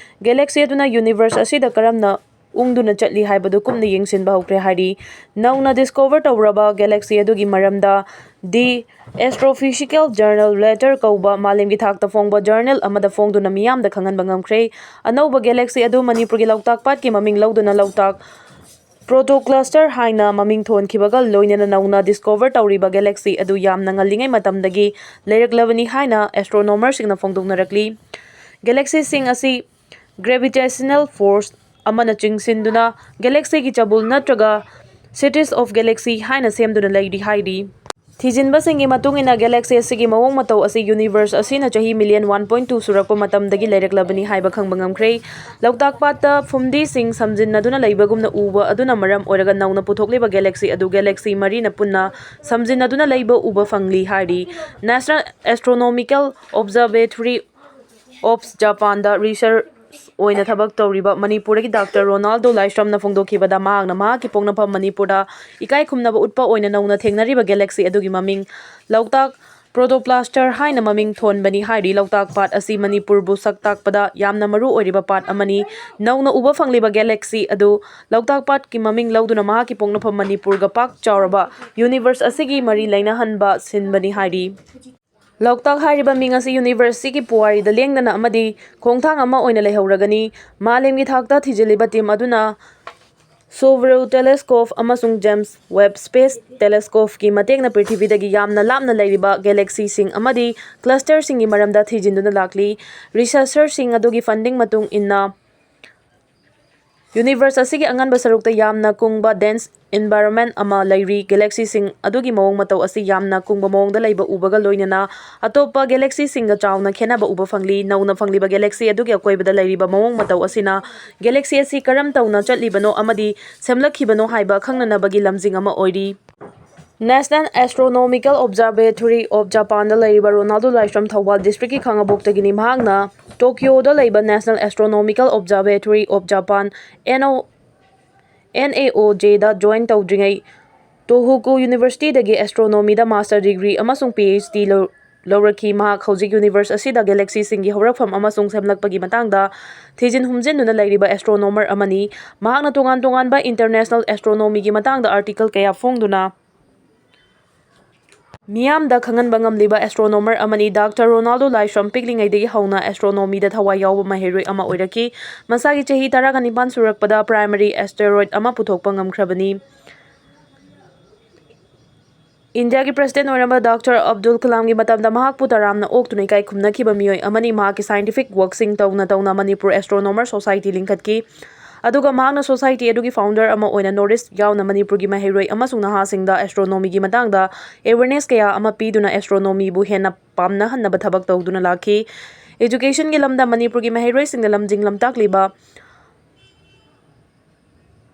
Galaxy ꯑꯗꯨꯅ universe ꯑꯁꯤꯗ ꯀꯔꯝꯅ ꯎꯪꯗꯨꯅ ꯆꯠꯂꯤ ꯍꯥꯏꯕꯗꯨ ꯀꯨꯞꯅ ꯌꯦꯡꯁꯤꯟꯕ ꯍꯧꯈ꯭ꯔꯦ ꯍꯥꯏꯔꯤ꯫ ꯅꯧꯅ discover ꯇꯧꯔꯕ galaxy ꯑꯗꯨꯒꯤ ꯃꯔꯝꯗ The Astrophysical Journal Letter ꯀꯧꯕ ꯃꯥꯂꯦꯝꯒꯤ ꯊꯥꯛꯇ ꯐꯣꯡꯕ journal ꯑꯃꯗ ꯐꯣꯡꯗꯨꯅ ꯃꯤꯌꯥꯝꯗ ꯈꯪꯍꯟꯕ ꯉꯝꯈ꯭ꯔꯦ꯫ ꯑꯅꯧꯕ galaxy ꯑꯗꯨ ꯃꯅꯤꯄꯨꯔꯒꯤ ꯂꯣꯛꯇꯥꯛ ꯄꯥꯠꯀꯤ ꯃꯃꯤꯡ ꯂꯧꯗꯨꯅ ꯂꯣꯛꯇꯥꯛ Protocluster ꯍꯥꯏꯅ ꯃꯃꯤꯡ ꯊꯣꯟꯈꯤꯕꯒ ꯂꯣꯏꯅꯅ ꯅꯧꯅ discover ꯇꯧꯔꯤꯕ galaxy ꯑꯗꯨ ꯌꯥꯝꯅ ꯉꯜꯂꯤꯉꯩ ꯃꯇꯝꯗꯒꯤ ꯂꯩꯔꯛꯂꯕꯅꯤ ꯍꯥꯏꯅ astronomer ꯁꯤꯡꯅ ꯐꯣꯡꯗꯣꯛꯅꯔꯛꯂꯤ꯫ Galaxy ꯁꯤꯡ ꯑꯁꯤ gravitational force ꯑꯃꯅ ꯆꯤꯡꯁꯤꯟꯗꯨꯅ galaxy ꯒꯤ ꯆꯕꯨꯜ ꯅꯠꯇ꯭ꯔꯒ cities of galaxy ꯍꯥꯏꯅ ꯁꯦꯝꯗꯨꯅ ꯂꯩꯔꯤ ꯍꯥꯏꯔꯤ꯫ ꯊꯤꯖꯤꯟꯕꯁꯤꯡꯒꯤ ꯃꯇꯨꯡ ꯏꯟꯅ galaxy ꯑꯁꯤꯒꯤ ꯃꯑꯣꯡ ꯃꯇꯧ ꯑꯁꯤ universe ꯑꯁꯤꯅ ꯆꯍꯤ million one point two ꯁꯨꯔꯛꯄ ꯃꯇꯝꯗꯒꯤ ꯂꯩꯔꯛꯂꯕꯅꯤ ꯍꯥꯏꯕ ꯈꯪꯕ ꯉꯝꯈ꯭ꯔꯦ꯫ ꯂꯣꯛꯇꯥꯛ ꯄꯥꯠꯇ ꯐꯨꯝꯗꯤꯁꯤꯡ ꯁꯝꯖꯤꯟꯅꯗꯨꯅ ꯂꯩꯕꯒꯨꯝꯅ ꯎꯕ ꯑꯗꯨꯅ ꯃꯔꯝ ꯑꯣꯏꯔꯒ ꯅꯧꯅ ꯄꯨꯊꯣꯛꯂꯤꯕ galaxy ꯑꯗꯨ galaxy ꯃꯔꯤꯅ ꯄꯨꯟꯅ ꯁꯝꯖꯤꯟꯅꯗꯨꯅ ꯂꯩꯕ ꯎꯕ ꯐꯪꯂꯤ ꯍꯥꯏꯔꯤ꯫ National Astronomical Observatory of Japan the research ꯑꯣꯏꯅ ꯊꯕꯛ ꯇꯧꯔꯤꯕ ꯃꯅꯤꯄꯨꯔꯗꯒꯤ ꯗꯥꯛꯇꯔ ꯔꯣꯅꯥꯜꯗꯣ ꯂꯥꯏꯁ꯭ꯔꯝꯅ ꯐꯣꯡꯗꯣꯛꯈꯤꯕꯗ, ꯃꯍꯥꯛꯅ ꯃꯍꯥꯛꯀꯤ ꯄꯣꯛꯅꯐꯝ ꯃꯅꯤꯄꯨꯔꯗ ꯏꯀꯥꯏ ꯈꯨꯝꯅꯕ ꯎꯠꯄ ꯑꯣꯏꯅ ꯅꯧꯅ ꯊꯦꯡꯅꯔꯤꯕ ꯒꯦꯂꯦꯛꯁꯤ ꯑꯗꯨꯒꯤ ꯃꯃꯤꯡ ꯂꯣꯛꯇꯥꯛ ꯄ꯭ꯔꯣꯇꯣꯄ꯭ꯂꯥꯁꯇꯔ ꯍꯥꯏꯅ ꯃꯃꯤꯡ ꯊꯣꯟꯕꯅꯤ ꯍꯥꯏꯔꯤ꯫ ꯂꯣꯛꯇꯥꯛ ꯄꯥꯠ ꯑꯁꯤ ꯃꯅꯤꯄꯨꯔꯕꯨ ꯁꯛ ꯇꯥꯛꯄꯗ ꯌꯥꯝꯅ ꯃꯔꯨ ꯑꯣꯏꯔꯤꯕ ꯄꯥꯠ ꯑꯃꯅꯤ꯫ ꯅꯧꯅ ꯎꯕ ꯐꯪꯂꯤꯕ ꯒꯦꯂꯦꯛꯁꯤ ꯑꯗꯨ ꯂꯣꯛꯇꯥꯛ ꯄꯥꯠꯀꯤ ꯃꯃꯤꯡ ꯂꯧꯗꯨꯅ ꯃꯍꯥꯛꯀꯤ ꯄꯣꯛꯅꯐꯝ ꯃꯅꯤꯄꯨꯔꯒ ꯄꯥꯛ ꯆꯥꯎꯔꯕ ꯌꯨꯅꯤꯚꯔꯁ ꯑꯁꯤꯒꯤ ꯃꯔꯤ ꯂꯩꯅꯍꯟꯕ ꯁꯤꯟꯕꯅꯤ ꯍꯥꯏꯔꯤ꯫ ꯂꯣꯛꯇꯥꯛ ꯍꯥꯏꯔꯤꯕ ꯃꯤꯡ ꯑꯁꯤ ꯌꯨꯅꯤꯚꯔꯁ ꯑꯁꯤꯒꯤ ꯄꯨꯋꯥꯔꯤꯗ ꯂꯦꯡꯗꯅ ꯑꯃꯗꯤ ꯈꯣꯡꯊꯥꯡ ꯑꯃ ꯑꯣꯏꯅ ꯂꯩꯍꯧꯔꯒꯅꯤ꯫ ꯃꯥꯂꯦꯝꯒꯤ ꯊꯥꯛꯇ ꯊꯤꯖꯤꯜꯂꯤꯕ ꯇꯤꯝ ꯑꯗꯨꯅ ꯁꯣꯕ꯭ꯔꯨ ꯇꯦꯂꯦꯁꯀꯣꯞ ꯑꯃꯁꯨꯡ ꯖꯦꯝꯁ ꯋꯦꯕ ꯁ꯭ꯄꯦꯁ ꯇꯦꯂꯦꯁꯀꯣꯞꯀꯤ ꯃꯇꯦꯡꯅ ꯄ꯭ꯔꯤꯊꯤꯕꯤꯗꯒꯤ ꯌꯥꯝꯅ ꯂꯥꯞꯅ ꯂꯩꯔꯤꯕ ꯒꯦꯂꯦꯛꯁꯤꯁꯤꯡ ꯑꯃꯗꯤ ꯀ꯭ꯂꯁꯇꯔꯁꯤꯡꯒꯤ ꯃꯔꯝꯗ ꯊꯤꯖꯤꯟꯗꯨꯅ ꯂꯥꯛꯂꯤ꯫ ꯔꯤꯁꯔꯆꯔꯁꯤꯡ ꯑꯗꯨꯒꯤ ꯐꯟꯗꯤꯡ ꯃꯇꯨꯡ ꯏꯟꯅ, ꯌꯨꯅꯤꯚꯔꯁ ꯑꯁꯤꯒꯤ ꯑꯉꯟꯕ ꯁꯔꯨꯛꯇ ꯌꯥꯝꯅ ꯀꯨꯡꯕ, ꯗꯦꯟꯁ ꯏꯟꯚꯥꯏꯔꯣꯟꯃꯦꯟ ꯑꯃ ꯂꯩꯔꯤ꯫ ꯒꯦꯂꯦꯛꯁꯤꯁꯤꯡ ꯑꯗꯨꯒꯤ ꯃꯑꯣꯡ ꯃꯇꯧ ꯑꯁꯤ ꯌꯥꯝꯅ ꯀꯨꯡꯕ ꯃꯑꯣꯡꯗ ꯂꯩꯕ ꯎꯕꯒ ꯂꯣꯏꯅꯅ, ꯑꯇꯣꯞꯄ ꯒꯦꯂꯦꯛꯁꯤꯁꯤꯡꯒ ꯆꯥꯎꯅ ꯈꯦꯠꯅꯕ ꯎꯕ ꯐꯪꯂꯤ꯫ ꯅꯧꯅ ꯐꯪꯂꯤꯕ ꯒꯦꯂꯦꯛꯁꯤ ꯑꯗꯨꯒꯤ ꯑꯀꯣꯏꯕꯗ ꯂꯩꯔꯤꯕ ꯃꯑꯣꯡ ꯃꯇꯧ ꯑꯁꯤꯅ ꯒꯦꯂꯦꯛꯁꯤ ꯑꯁꯤ ꯀꯔꯝ ꯇꯧꯅ ꯆꯠꯂꯤꯕꯅꯣ ꯑꯃꯗꯤ ꯁꯦꯝꯂꯛꯈꯤꯕꯅꯣ ꯍꯥꯏꯕ ꯈꯪꯅꯅꯕꯒꯤ ꯂꯝꯖꯤꯡ ꯑꯃ ꯑꯣꯏꯔꯤ꯫ National Astronomical Observatory of Japanꯗ ꯂꯩꯔꯤꯕ ꯔꯣꯅꯥꯜꯗꯣ ꯂꯥꯏꯁ꯭ꯔꯝ ꯊꯧꯕꯥꯜ ꯗꯤꯁꯇ꯭ꯔꯤꯛꯀꯤ ꯈꯥꯉꯕꯣꯛꯇꯒꯤꯅꯤ꯫ ꯃꯍꯥꯛꯅ ꯇꯣꯀꯤꯌꯣꯗ ꯂꯩꯕ National Astronomical Observatory of Japan, N O, N A O Jꯗ join ꯇꯧꯗ꯭ꯔꯤꯉꯩ ꯇꯣꯍꯣꯀꯨ ꯌꯨꯅꯤꯚꯔꯁꯤꯇꯤꯗꯒꯤ ꯑꯦꯁꯇ꯭ꯔꯣꯅꯣꯃꯤꯗ ꯃꯥꯁꯇꯔ ꯗꯤꯒ꯭ꯔꯤ ꯑꯃꯁꯨꯡ ꯄꯤ ꯑꯩꯆ ꯗꯤ ꯂꯧ-, ꯂꯧꯔꯛꯈꯤ꯫ ꯃꯍꯥꯛ ꯍꯧꯖꯤꯛ ꯌꯨꯅꯤꯚꯔꯁ ꯑꯁꯤꯗ ꯒꯦꯂꯦꯛꯁꯤꯁꯤꯡꯒꯤ ꯍꯧꯔꯛꯐꯝ ꯑꯃꯁꯨꯡ ꯁꯦꯝꯂꯛꯄꯒꯤ ꯃꯇꯥꯡꯗ ꯊꯤꯖꯤꯟ ꯍꯨꯝꯖꯤꯟꯗꯨꯅ ꯂꯩꯔꯤꯕ ꯑꯦꯁꯇ꯭ꯔꯣꯅꯣꯃꯔ ꯑꯃꯅꯤ꯫ ꯃꯍꯥꯛꯅ ꯇꯣꯉꯥꯟ ꯇꯣꯉꯥꯟꯕ ꯏꯟꯇꯔꯅꯦꯁꯅꯦꯜ ꯑꯦꯁꯇ꯭ꯔꯣꯅꯣꯃꯤꯒꯤ ꯃꯇꯥꯡꯗ ꯑꯥꯔꯇꯤꯀꯜ ꯀꯌꯥ ꯐꯣꯡꯗꯨꯅ ꯃꯤꯌꯥꯝꯗ ꯈꯪꯍꯟꯕ ꯉꯝꯂꯤꯕ ꯑꯦꯁꯇ꯭ꯔꯣꯅꯣꯃꯔ ꯑꯃꯅꯤ꯫ ꯗꯥꯛꯇꯔ ꯔꯣꯅꯥꯜꯗꯣ ꯂꯥꯏꯁ꯭ꯔꯝ ꯄꯤꯛꯂꯤꯉꯩꯗꯒꯤ ꯍꯧꯅ ꯑꯦꯁꯇ꯭ꯔꯣꯅꯣꯃꯤꯗ ꯊꯋꯥꯏ ꯌꯥꯎꯕ ꯃꯍꯩꯔꯣꯏ ꯑꯃ ꯑꯣꯏꯔꯛꯈꯤ꯫ ꯃꯁꯥꯒꯤ ꯆꯍꯤ ꯇꯔꯥꯒ ꯅꯤꯄꯥꯟ ꯁꯨꯔꯛꯄꯗ ꯄ꯭ꯔꯥꯏꯃꯔꯤ ꯑꯦꯁꯇꯦꯔꯣꯏꯗ ꯑꯃ ꯄꯨꯊꯣꯛꯄ ꯉꯝꯈ꯭ꯔꯕꯅꯤ꯫ ꯏꯟꯗꯤꯌꯥꯒꯤ ꯄ꯭ꯔꯦꯁꯤꯗꯦꯟ ꯑꯣꯏꯔꯝꯕ ꯗꯥꯛꯇꯔ ꯑꯕꯗꯨꯜ ꯀꯂꯥꯝꯒꯤ ꯃꯇꯝꯗ ꯃꯍꯥꯛꯄꯨ ꯇꯔꯥꯝꯅ ꯑꯣꯛꯇꯨꯅ ꯏꯀꯥꯏ ꯈꯨꯝꯅꯈꯤꯕ ꯃꯤꯑꯣꯏ ꯑꯃꯅꯤ꯫ ꯃꯍꯥꯛꯀꯤ ꯁꯥꯏꯟꯇꯤꯐꯤꯛ ꯋꯥꯔꯛꯁꯤꯡ ꯇꯧꯅ ꯇꯧꯅ ꯃꯅꯤꯄꯨꯔ ꯑꯦꯁꯇ꯭ꯔꯣꯅꯣꯃꯔ ꯁꯣꯁꯥꯏꯇꯤ ꯂꯤꯡꯈꯠꯈꯤ꯫ ꯑꯗꯨꯒ ꯃꯍꯥꯛꯅ ꯁꯣꯁꯥꯏꯇꯤ ꯑꯗꯨꯒꯤ ꯐꯥꯎꯟꯗꯔ ꯑꯃ ꯑꯣꯏꯅ ꯅꯣꯔꯠ ꯏꯁ ꯌꯥꯎꯅ ꯃꯅꯤꯄꯨꯔꯒꯤ ꯃꯍꯩꯔꯣꯏ ꯑꯃꯁꯨꯡ ꯅꯍꯥꯁꯤꯡꯗ ꯑꯦꯁꯇ꯭ꯔꯣꯅꯣꯃꯤꯒꯤ ꯃꯇꯥꯡꯗ ꯑꯦꯋꯦꯔꯅꯦꯁ ꯀꯌꯥ ꯑꯃ ꯄꯤꯗꯨꯅ ꯑꯦꯁꯇ꯭ꯔꯣꯅꯣꯃꯤꯕꯨ ꯍꯦꯟꯅ ꯄꯥꯝꯅꯍꯟꯅꯕ ꯊꯕꯛ ꯇꯧꯗꯨꯅ ꯂꯥꯛꯈꯤ꯫ ꯑꯦꯖꯨꯀꯦꯁꯟꯒꯤ ꯂꯝꯗ ꯃꯅꯤꯄꯨꯔꯒꯤ ꯃꯍꯩꯔꯣꯏꯁꯤꯡꯗ ꯂꯝꯖꯤꯡ ꯂꯝꯇꯥꯛꯂꯤꯕ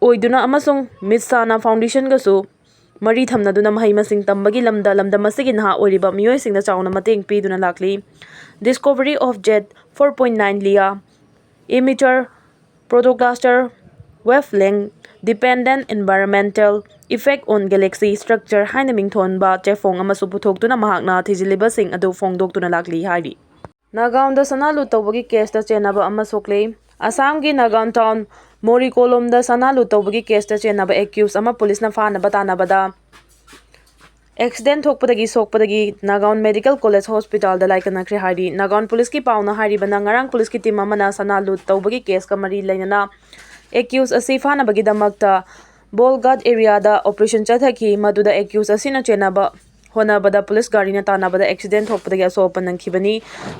ꯑꯣꯏꯗꯨꯅ ꯑꯃꯁꯨꯡ ꯃꯤꯠꯁꯥꯅ ꯐꯥꯎꯟꯗꯦꯁꯟꯒꯁꯨ ꯃꯔꯤ ꯊꯝꯅꯗꯨꯅ ꯃꯍꯩ ꯃꯁꯤꯡ ꯇꯝꯕꯒꯤ ꯂꯝꯗ ꯂꯝꯗꯝ ꯑꯁꯤꯒꯤ ꯅꯍꯥ ꯑꯣꯏꯔꯤꯕ ꯃꯤꯑꯣꯏꯁꯤꯡꯗ ꯆꯥꯎꯅ ꯃꯇꯦꯡ ꯄꯤꯗꯨꯅ ꯂꯥꯛꯂꯤ꯫ Discovery of Jet four point nine Lia Immature Protocluster Wavelength Dependent Environmental Effect on Galaxy Structure ꯍꯥꯏꯅ ꯃꯤꯡꯊꯣꯟꯕ ꯆꯦꯐꯣꯡ ꯑꯃꯁꯨ ꯄꯨꯊꯣꯛꯇꯨꯅ ꯃꯍꯥꯛꯅ ꯊꯤꯖꯤꯜꯂꯤꯕꯁꯤꯡ ꯑꯗꯨ ꯐꯣꯡꯗꯣꯛꯇꯨꯅ ꯂꯥꯛꯂꯤ ꯍꯥꯏꯔꯤ꯫ ꯅꯥꯒꯥꯎꯟꯗ ꯁꯅꯥ ꯂꯨꯠ ꯇꯧꯕꯒꯤ ꯀꯦꯁꯇ ꯆꯦꯟꯅꯕ ꯑꯃ ꯁꯣꯛꯂꯦ꯫ ꯑꯁꯥꯝꯒꯤ ꯅꯥꯒꯥꯎꯟ ꯇꯥꯎꯟ ꯃꯣꯔꯤꯀꯣꯂꯣꯝꯗ ꯁꯅꯥ ꯂꯨꯠ ꯇꯧꯕꯒꯤ ꯀꯦꯁꯇ ꯆꯦꯟꯅꯕ ꯑꯦꯀ꯭ꯌꯨꯁ ꯑꯃ ꯄꯨꯂꯤꯁꯅ ꯐꯥꯅꯕ ꯇꯥꯟꯅꯕꯗ ꯑꯦꯛꯁꯤꯗꯦꯟ ꯊꯣꯛꯄꯗꯒꯤ ꯁꯣꯛꯄꯗꯒꯤ ꯅꯥꯒꯥꯎꯟ ꯃꯦꯗꯤꯀꯦꯜ ꯀꯣꯂꯦꯖ ꯍꯣꯁꯄꯤꯇꯥꯜꯗ ꯂꯥꯏꯀꯠꯅꯈ꯭ꯔꯦ ꯍꯥꯏꯔꯤ꯫ ꯅꯥꯒꯥꯎꯟ ꯄꯨꯂꯤꯁꯀꯤ ꯄꯥꯎꯅ ꯍꯥꯏꯔꯤꯕꯅ, ꯉꯔꯥꯡ ꯄꯨꯂꯤꯁꯀꯤ ꯇꯤꯝ ꯑꯃꯅ ꯁꯅꯥ ꯂꯨꯠ ꯇꯧꯕꯒꯤ ꯀꯦꯁꯀ ꯃꯔꯤ ꯂꯩꯅꯅ ꯑꯦꯀ꯭ꯌꯨꯁ ꯑꯁꯤ ꯐꯥꯅꯕꯒꯤꯗꯃꯛꯇ ꯕꯣꯜꯒꯥꯠ ꯑꯦꯔꯤꯌꯥꯗ ꯑꯣꯄꯔꯦꯁꯟ ꯆꯠꯊꯈꯤ꯫ ꯃꯗꯨꯗ ꯑꯦꯀ꯭ꯌꯨꯁ ꯑꯁꯤꯅ ꯆꯦꯟꯅꯕ ꯍꯣꯠꯅꯕꯗ ꯄꯨꯂꯤꯁ ꯒꯥꯔꯤꯅ ꯇꯥꯟꯅꯕꯗ ꯑꯦꯛꯁꯤꯗꯦꯟ ꯊꯣꯛꯄꯗꯒꯤ ꯑꯁꯣꯛ ꯑꯄꯟ ꯅꯪꯈꯤꯕꯅꯤ꯫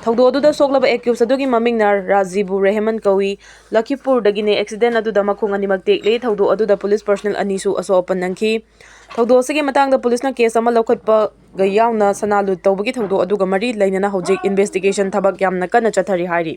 ꯊꯧꯗꯣꯛ ꯑꯗꯨꯗ ꯁꯣꯛꯂꯕ ꯑꯦꯀ꯭ꯌꯨꯁ ꯑꯗꯨꯒꯤ ꯃꯃꯤꯡꯅ ꯔꯥꯖꯤꯕꯨ ꯔꯦꯍꯃꯟ ꯀꯧꯏ꯫ ꯂꯈꯤꯄꯨꯔꯗꯒꯤꯅꯤ꯫ ꯑꯦꯛꯁꯤꯗꯦꯟ ꯑꯗꯨꯗ ꯃꯈꯣꯡ ꯑꯅꯤꯃꯛ ꯇꯦꯛꯂꯤ꯫ ꯊꯧꯗꯣꯛ ꯑꯗꯨꯗ ꯄꯨꯂꯤꯁ ꯄꯔꯁꯅꯦꯜ ꯑꯅꯤꯁꯨ ꯑꯁꯣꯛ ꯑꯄꯟ ꯅꯪꯈꯤ꯫ ꯊꯧꯗꯣꯛ ꯑꯁꯤꯒꯤ ꯃꯇꯥꯡꯗ ꯄꯨꯂꯤꯁꯅ ꯀꯦꯁ ꯑꯃ ꯂꯧꯈꯠꯄꯒ ꯌꯥꯎꯅ ꯁꯅꯥ ꯂꯨꯠ ꯇꯧꯕꯒꯤ ꯊꯧꯗꯣꯛ ꯑꯗꯨꯒ ꯃꯔꯤ ꯂꯩꯅꯅ ꯍꯧꯖꯤꯛ ꯏꯟꯚꯦꯁꯇꯤꯒꯦꯁꯟ ꯊꯕꯛ ꯌꯥꯝꯅ ꯀꯟꯅ ꯆꯠꯊꯔꯤ ꯍꯥꯏꯔꯤ꯫